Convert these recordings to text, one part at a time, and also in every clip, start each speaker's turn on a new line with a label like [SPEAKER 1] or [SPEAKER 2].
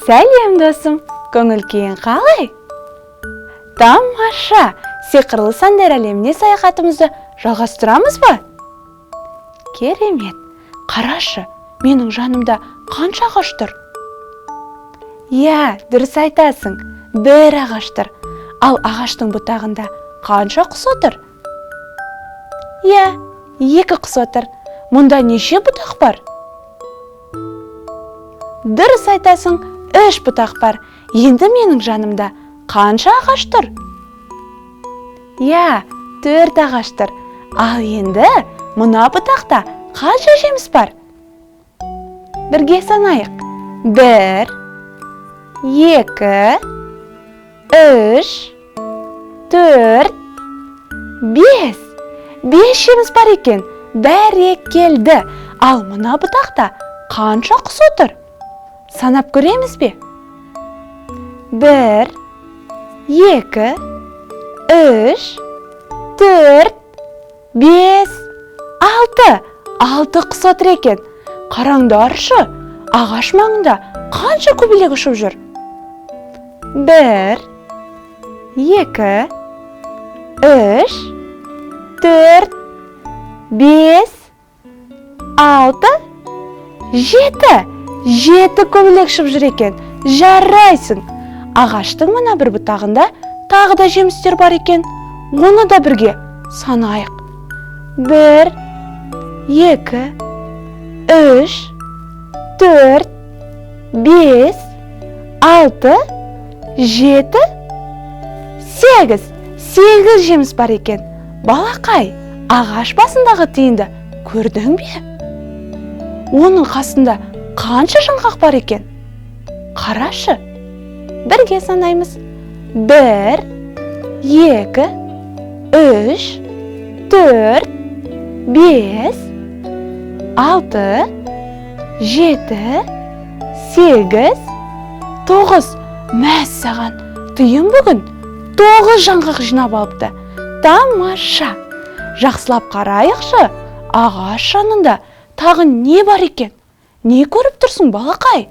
[SPEAKER 1] Сәлем, досым! Көңіл күйің қалай? Тамаша! Сиқырлы сандар әлеміне саяхатымызды жалғастырамыз ба? Керемет! Қарашы, менің жанымда қанша ағаш тұр? Иә, дұрыс айтасың, бір ағаш тұр. Ал ағаштың бұтағында қанша құс отыр? Иә, екі құс отыр. Мұнда неше бұтақ бар? Дұрыс айтасың, үш бұтақ бар. Енді менің жанымда қанша ағаш тұр? Иә, төрт ағаш тұр. Ал енді мына бұтақта қанша жеміс бар? Бірге санайық. 1, 2, 3, 4, 5. 5 жеміс бар екен. Бәрекелді. Ал мына бұтақта қанша құс отыр? Санап көреміз бе? 1, 2, 3, 4, 5, 6. 6 құс отыр екен. Қараңдаршы, ағаш маңында қанша көбелек ұшып жүр? 1, 2, 3, 4, 5, 6, 7. 7 көбелек ұшып жүр екен. Жарайсың. Ағаштың мына бір бұтағында тағы да жемістер бар екен. Оны да бірге санайық. 1, 2, 3, 4, 5, 6, 7, 8. 8 жеміс бар екен. Балақай, ағаш басындағы тиынды көрдің бе? Оның қасында қанша жаңғақ бар екен? Қарашы. Бірге санаймыз. 1, 2, 3, 4, 5, 6, 7, 8, 9. Мәссаған, тиын бүгін 9 жаңғақ жинап алыпты. Тамаша! Жақсылап қарайықшы, ағаш жанында тағы не бар екен? Не көріп тұрсың, балақай?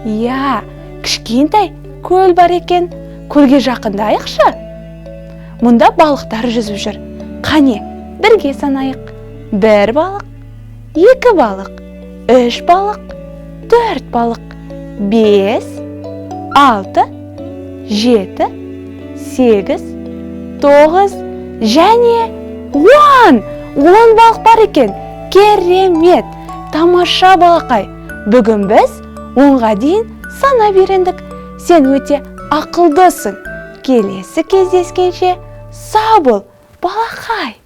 [SPEAKER 1] Иә, кішкентай көл бар екен. Көлге жақындайықшы. Мұнда балықтар жүзіп жүр. Қане, бірге санайық. 1 балық, 2 балық, 3 балық, 4 балық, 5, 6, 7, 8, 9 және 10. 10 балық бар екен. Керемет! Тамаша, балақай! Бүгін біз 10-ға дейін санап үйрендік. Сен өте ақылдысың. Келесі кездескенше сау бол, балақай!